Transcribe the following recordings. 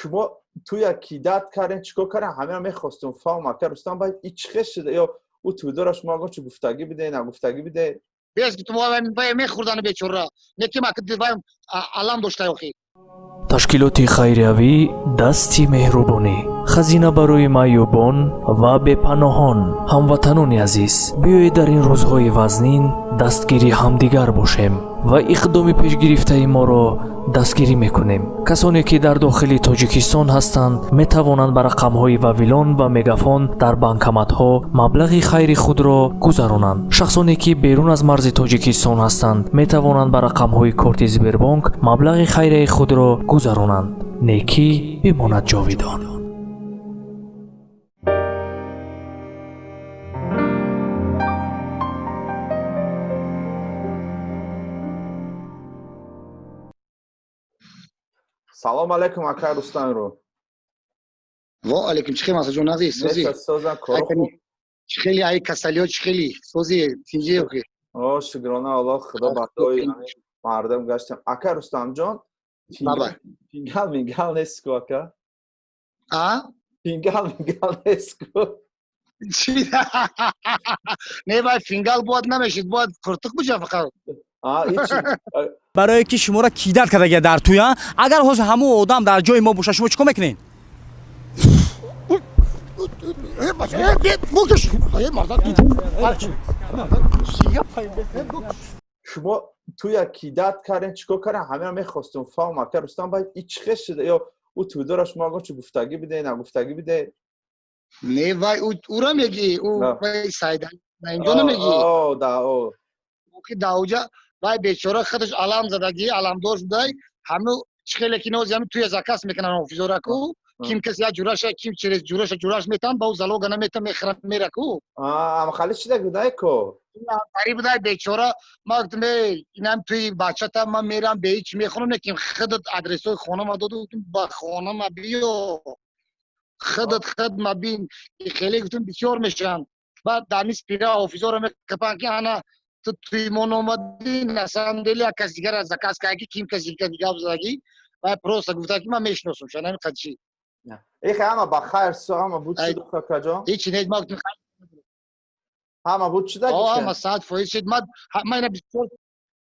Шумо туя кидат кардем, чикор кардем, ҳамеро мехостум фаҳм, ака Рустам, баъд и чӣ хел шуда? Ё ӯ тӯйдора шумо ягон чӣ гуфтагӣ биде, нагуфтагӣ биде? Бес ки ту мехӯрдани бечора. Не ки ма алам дошта охи. Ташкилоти хайриявӣ «Дасти меҳрубонӣ», хазина барои маъюбон ва бепаноҳон. Ҳамватанони азиз, биёед дар ин рӯзҳои вазнин дастгири ҳамдигар бошем ва иқдоми пешгирифтаи моро дастгирӣ мекунем. Касоне ки дар дохили Тоҷикистон ҳастанд, метавонанд ба рақамҳои Вавилон ва Мегафон дар банкоматҳо маблағи хайри худро гузаронанд. Шахсоне ки берун аз марзи Тоҷикистон ҳастанд, метавонанд ба рақамҳои корти Сбербонк маблағи хайрияи худро гузаронанд. Некӣ бимонад ҷовидон. Салом алейкум, ака Рустамро. Во алейкум, чӣ хел, Масаҷон, азиз, сози? Созам, кор хуб. Чӣ хели ай касалиё, чӣ хели сози, тинҷи охи? О, шукрона Аллоҳ, Худо ба дуои мардум гаштем. Ака Рустамҷон, фингал мингал нест ку, ака? А? Фингал мингал нест ку? Не, вай фингал бояд намешид, бояд қуртуқ буҷа фақат. Барое ки шуморо кидат кардагия дар туя, агар ҳозир ҳамун одам дар ҷои мо бошад, шумо чӣ кор мекунед? Шумо туя кидат кардем, чикор кардем, ҳамеро мехостум фаҳм, ака Рустам, баъд и чӣ хел шуда? Ё ӯ тӯйдора шумо ягон чӣ гуфтагӣ биде, нагуфтагӣ биде? Не, вай ӯра мегӣ, ӯ вай Сайда инҷо намегӣ? Да, о. Ки даоҷа вай бечора худаш алам задагӣ, аламдор шудай, ҳаму чӣ хеле ки нози ҳами туя заказ мекунан офизораку, ким кас як ҷураша, ким через ҷураша ҷураш метан, ба ӯ залога наметан, мехӯран, мераку. Хали шида гудай ко? Қариб будай бечора. Ма гуфтам, эй, инам туи бачата, ман мерам, бе ҳеч мехонам, не ким худат адресҳои хонама доду, гуфтам, ба хонама биё, худат худ ма бин. Хеле гуфтам, бисёр мешаванд, баъд дар мис пира офизора мекапан ки ана ту туи мо номадӣ, на самом деле як кас дигар заказ кард, ки ким кас дигар гап задагӣ, вай просто гуфта ки ман мешиносам шана ҳамин қадши. Эхе, ҳама ба хайр, ҳама буд шуд, акаҷон? Ҳечи не, ма гуфтам. Ҳама буд шуда? Ҳама 100% шуд. Ман ина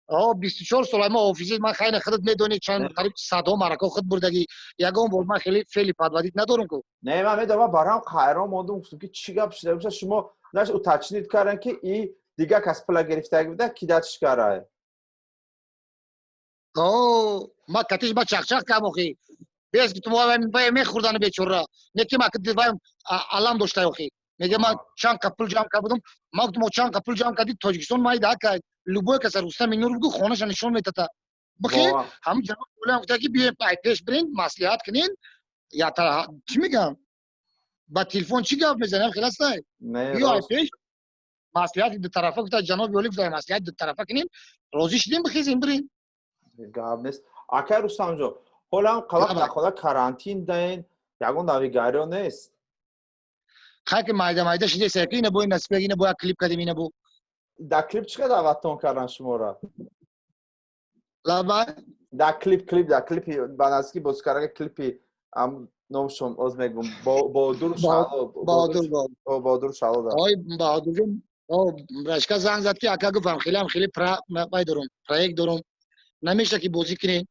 24 сола ма офиси ман, хайна худат медонӣ, чанд қариб садҳо марако худ бурдагӣ, ягон бор ман хеле феъли подводить надорам ку. Не, ман медонам, барам хайрон мондум, гуфтам ки чӣ гап шуда. Шумо наш уточнить кардем ки и дигар кас пула гирифтагӣ буда, кидатш карай. О, ма катиш ма чақчақ кардам охи. Бес ки ту мехӯрдани бечора. Не ки ма вай алам дошта охи. Мега ман чанд қа пул ҷамъ карда будам, ма гуфтам, чанд қа пул ҷамъ кардӣ, Тоҷикистон майда ака, любой каса Рустам Минур бигӯ, хонаша нишон метата. Бихе, ҳамун ҷаноби олиам гуфта ки биёем ай пеш бирен, маслиҳат кунен, я чӣ мегӯям? Ба телефон чӣ гап мезанем, хел ҳастай? Биё ай пеш маслиҳати дутарафа, гуфта ҷаноби олӣ, гуфта маслиҳати дутарафа кунем, розӣ шудем, бихезем, бирем. Гап нест. Акай Рустамҷон, ҳолам қалаб дар хона карантин даен, ягон навигариё нест? Хай ки майда майда шидеса, ки ина бо насиб, ина бо як клип кардем, ина бо. Дар клип чӣ қадар даъваттон кардан шуморо? Лаба? Дар клип, клип, дар клипи ба наздикӣ бозӣ карда, клипи номшон оз мегум, Баҳодур Шаҳло. Баҳодур. Баҳодур Шаҳло. Ой, Баҳодурҷон, рашка занг зад ки ака, гуфтам, хелеам хеле вай дорум, проект дорум, намеша ки бозӣ кунем,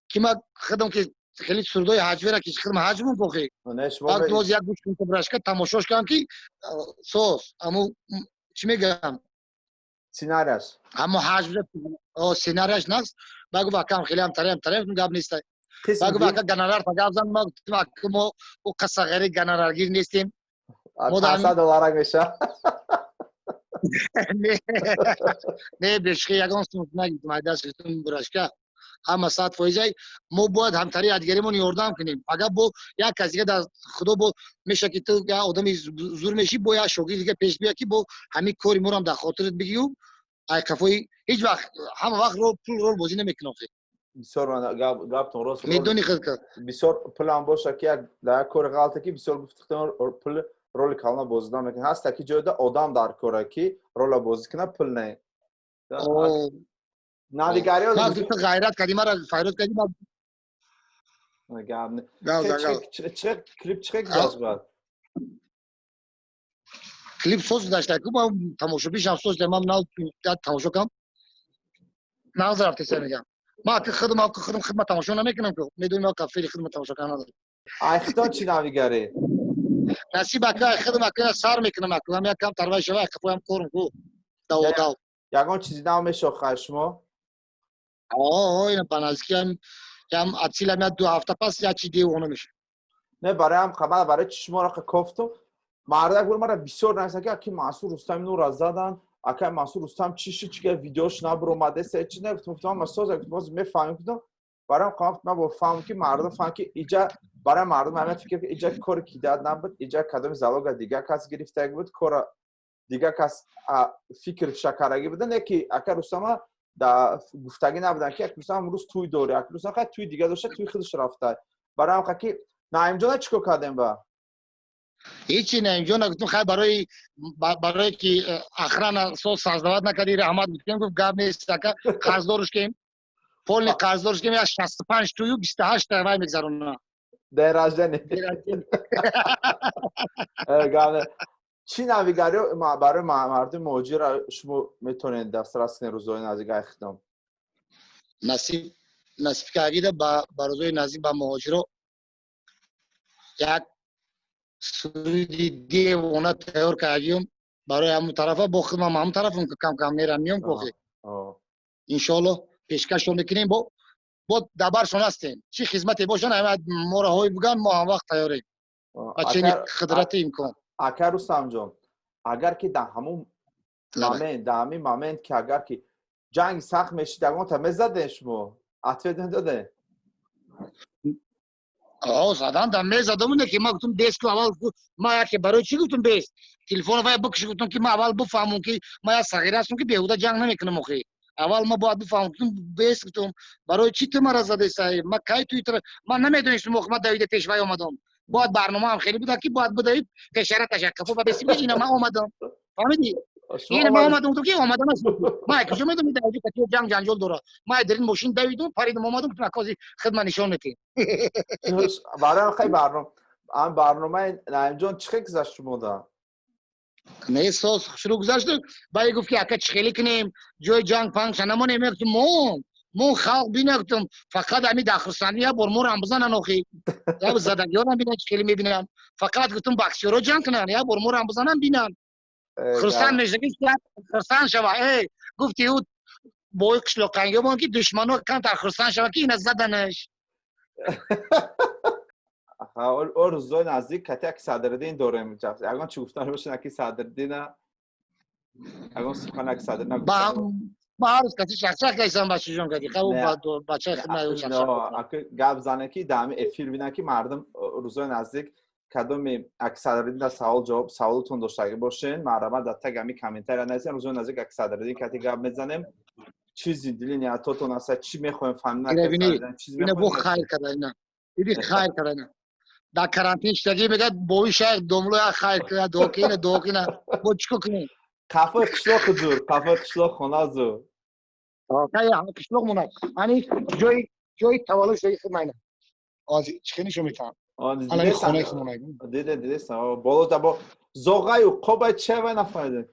ки ма худам ки хеле сурдои ҳаҷвера ки худам ҳаҷмум похи. Боз як гӯш кунам, рашка тамошош кардам ки сос, аму чӣ мегӯям? Сценарияш. Ҳамо ҳаҷв, сценарияш наст. Ба гуфт, акам хелеам тареам тареам, гап неста. Ба гуфт, ака, гонорар та гап зан. Ма гуфтам, ака, мо ӯ қасағари гонораргир нестем. $500 меша. Не, бешхи ягон сум нагирифтам ай даст гирифтам, бурашка, ҳама 100%. Мо бояд ҳамтари ядгаримон ёрдам кунем. Агар бо як кас дига дар худо бо меша ки ту як одами зур мешӣ, бо як шогирд дига пеш бия ки бо ҳамин кори морам дар хотират бигию ай қафои ҳеҷ вақт ҳама вақт пул рол бозӣ намекунам. Бисёр гаптон рост. Медони худ. Бисёр пулам боша ки як дар як кори ғалате ки бисёр гуфтихтон, пул роли калона бозӣ намекунад. Ҳаста ки ҷойда одам дар кора ки рола бозӣ кунад, пул не. Навигариё Ғайрат кардӣ, мара файрод кардӣ. Гап не. Чӣ клип чӣ гузашт бад? Клип соз гузашта, ку ман тамошобиншам соз, ман нав тамошо кам. Нағз рафтеса мегам. Ман ака худам, ака худам хидмат тамошо намекунам ку. Медонӣ ман кафели хидмат тамошо кардан надорам. Айхтон чӣ навигарӣ? Насиб ака худам ака сар мекунам ака. Ман якам тарвай шава, қафоям корм ку. Дав дав. Ягон чизи нав мешохад шумо? О, ина ба наздикиам ям атсилам я 2 ҳафта пас я чи девона мешавад. Не, бароям хабар барои чи шуморо кофтум. Мардак бур мара бисёр нависта ки аки Мансур Рустам нура задан, ака Мансур Рустам чӣ шуд, чӣ видеош набуромаде, се чи не, гуфтам ман соз, гуфтам боз мефаҳмем, гуфтам бароям қавм ман бо фаҳм ки мардум фаҳм ки иҷа барои мардум ҳама фикр ки иҷа кори кидат набуд, иҷа кадоми залога дигар кас гирифтаг буд, кора дигар кас фикр шакарагӣ буда, не ки ака Рустама да гуфтагӣ набудан ки ака Рустам имрӯз тӯй дорӣ, ака Рустам хай тӯй дига дошта, тӯй худаш рафта. Бароям қа ки Наимҷона чӣ кор кардем ба? Ҳечи Наимҷона гуфтем хай барои ки охрана соз создават накарди, раҳмат гуфтем, гуфт гап нест ака, қарздорш кем, полни қарздорш кем, я 65 тӯю 28 та вай мегзарона. День рождения. Чӣ навигарӣ барои мардуми муҳоҷир шумо метавонед дастрас кунед рӯзҳои наздик айхтом? Насиб кардида ба рӯзҳои наздик ба муҳоҷиро як суруди девона тайёр кардем барои ҳамун тарафа, бо хидмам ҳамун тарафам кам кам мерам миём кохи. Иншоаллоҳ пешкашшон мекунем, бо дабаршон ҳастем. Чӣ хизмате бошанд, ҳама мораҳое буган, мо ҳам вақт тайёрем. Ба чени қудрати имкон. Ака Рустамҷон, агар ки дар ҳамун момент, дар ҳамин момент ки агар ки ҷанги сахт мешид, ягонта мезадем шумо? Ответ медодем? О, задан да мезадам, не ки ман гуфтам бес ку аввал, ман яке барои чӣ гуфтам бес? Телефон вай бикши, гуфтам ки ман аввал бифаҳмам ки ман як сағира ҳастам ки беҳуда ҷанг намекунам охи. Аввал ман бояд бифаҳмам, гуфтам бес, гуфтам барои чӣ ту мара задесай? Ман кай туи тра ман намедонистам охи, ман давида пеш вай омадам. Бояд барномаам хеле буда ки бояд будаи пешара ташаккуф ба беси ина ман омадам. Фаҳмидӣ? Ина ман омадам, гуфтам ки омадам аст. Ман куҷо медонам дар ҷо ки ҷанг ҷанҷол дорад. Ман дар ин мошин давидум, паридам омадам, гуфтам ака хидмат нишон медиҳем. Барои хай барнома, ам барномаи Наимҷон чӣ хел гузашт шумо да? Не, соз шурӯъ гузашт. Баъд гуфт ки ака чӣ хеле кунем, ҷои ҷанг панг шанамонем, гуфтам мо халқ бина, гуфтам фақат ҳамин дар хурсандӣ як бор моро бизанан охи. Як задагиёрам бинан чӣ хеле мебинанд. Фақат гуфтам боксёро ҷанг кунанд, як бор моро бизанан бинанд. Хурсанд мешавӣ, хурсанд шава. Эй, гуфти ӯ бои қишлоқангиёмон ки душмано камтар хурсанд шава ки ина заданаш. О, рӯзҳои наздик кати як Садриддин дорем. Ягон чӣ гуфтан бошед аки Садриддина? Ягон сухан аки Садриддина гуфтан? Ман ҳар рӯз каси чақчақ кайсам бачаҷон кади. Қабу бачаи хидмат чақчақ. Аки гап зане ки дар ҳамин эфир бинан ки мардум рӯзҳои наздик кадоми аки Садриддин дар савол ҷавоб саволотон доштагӣ бошен, марҳамат дар таг ҳамин комментария нависен. Рӯзҳои наздик аки Садриддин кати гап мезанем. Чизи дили ниятотон аст, чӣ мехоҳем фаҳмидан, чиз мехоҳем. Ина бо хайр када ина. Иди хайр када ина. Дар карантин шудагӣ мегӯяд бои шайх домло як хайр када, докина, докина. Бо чӣ кор кунем? Қафои қишлоқ зур, қафои қишлоқ хона зур. Қишлоқ монад. Ани ҷои таваллуд шудаги худ майна. Ози чӣ хел нишон метаҳам? Ана хонаи худ монад. Диде, дидестам. Боло да бо зоғаю қобай чевай нафаҳмидем.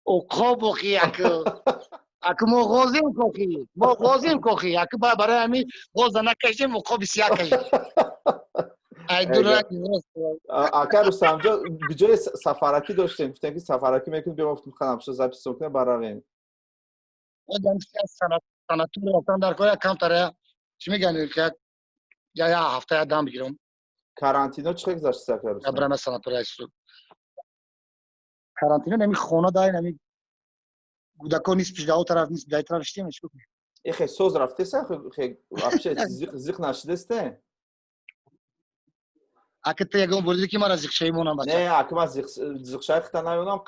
Уқоб охи аку. Аку мо ғозем кохи. Мо ғозем кохи. Аку барои ҳамин ғоза накашем, уқоби сия кашем. Ака Рустамҷон, ҷои сафаракӣ доштем, гуфтем ки сафаракӣ мекунем, биё гуфтем ханам шо запис кунем, баравем. Санатур рафтан дар кор як камтар чӣ мегӯянд, як я ҳафта як дам бигирам. Карантино чӣ хел гузашт ака Рустам? Брама санатория карантино нами хона дай нами кӯдакон нисфиш дао тараф, нисф дай тараф шидем, чӣ кунем? Эхе соз рафтеса, хе вообще зиқ нашидесте? Ака ту ягон бурдӣ ки мара зиқшаи монам бача? Не, ака ман зиқшаи хита намонам,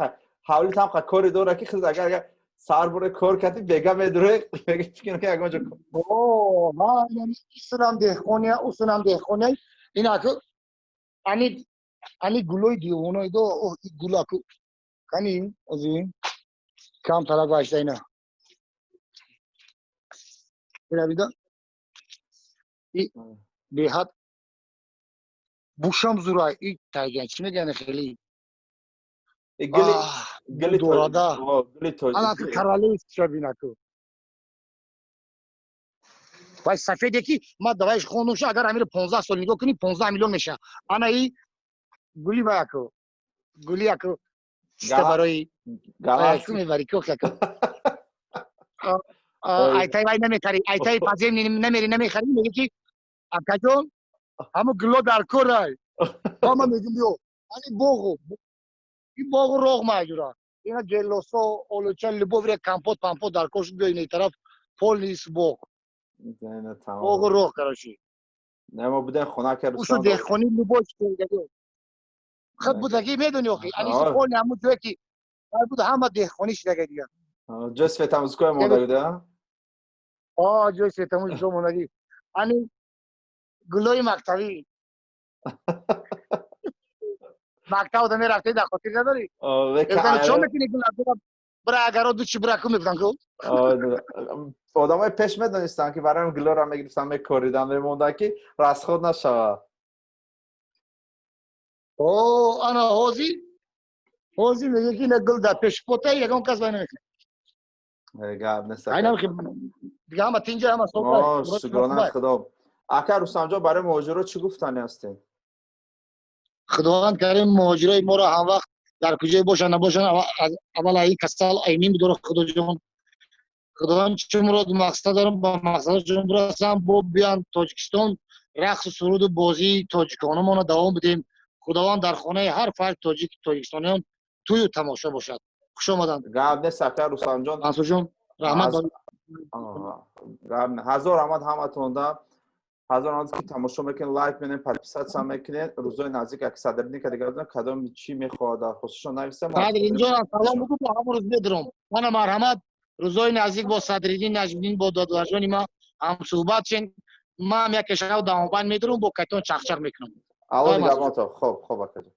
ҳавли там қа кори дора ки хиз агар сар буре кор кардӣ бега медуре, мега фикр ки ягон ҷо. О, ман исунам деҳқония, усунам деҳқония. Ин ака ани гулои девонаи до, о гул аку. Кани ози кам тарак башта ина. Ина бида. И Беҳад бушам зура и тайган чӣ мегӯянд хеле гили дорада гили тоҷ ана королевский бинаку вай сафеде ки ма давайш хонумша агар амиро 15 сол нигоҳ кунӣ 15 миллион меша. Ана и гули ваяку гули яку чиста барои ку мебари ку яку айтай вай намехари, айтай пазем намери намехари, меги ки акаҷон ҳамо гуло дар корай. Ама мегим биё ани боғу и боғу роғ маҷура ина гелосо олуча любовь компот пампот дар кор шуд, биё ин тараф полный боғ боғу роғ, короче. Не, мо будем хона ка. Ушу деҳқони любовь худ будаги медони охи ани полный ҳамун ҷое ки буд ҳама деҳқонӣ шидага дигар. Ҷои светомузыкои монда буда. А ҷои светомузыко мондагӣ ани гулои мактабӣ мактаб да мерафтӣ дар хотир надорӣ? Чо мекунӣ гул бира агаро ду чи бира ку мегуфтан ку. Одамои пеш медонистанд ки барои гулоро мегирифтан, мекоридан, мемондан ки расход нашавад. О ана ҳозир ҳозир мегӯ ки ина гул дар пеши пота ягон кас вай намекунад. Гап нест. Дига ҳама тинҷа ҳама. Шукрона худо. Ака Рустамҷон, барои муҳоҷиро чӣ гуфтани ҳастед? Худованд карим муҳоҷирои моро ҳамвақт дар куҷое бошанд набошанд аввал ин касал аймин бидора худоҷон. Худованд чӣ мурод мақсад дорам ба мақсадашон бирасам, бо биён Тоҷикистон рақсу суруду бозии тоҷикономонро давом бидем. Худованд дар хонаи ҳар фард тоҷик тоҷикистониён тӯю тамошо бошад. Хуш омаданд. Гап нест, ака Рустамҷон. Мансурҷон, раҳмат. Ҳазор раҳмат ҳаматонда, ҳазор раҳмат ки тамошо мекунед, лайк менед, подписаться мекунед. Рӯзои наздик як Садриддин ка дигар кадом чӣ мехоҳад дархосташон нависам. Садриддинҷон, салом бугу, бо ҳамон рӯз медурам. Мана марҳамат, рӯзои наздик бо Садриддин Наҷмиддин, бо додарҷони ма ҳамсуҳбат шен. Ман яке шав дамобанд медурам, бо кайтон чақчақ мекунам. Алло нигаҳбонто. Хоб хоб, акаҷон.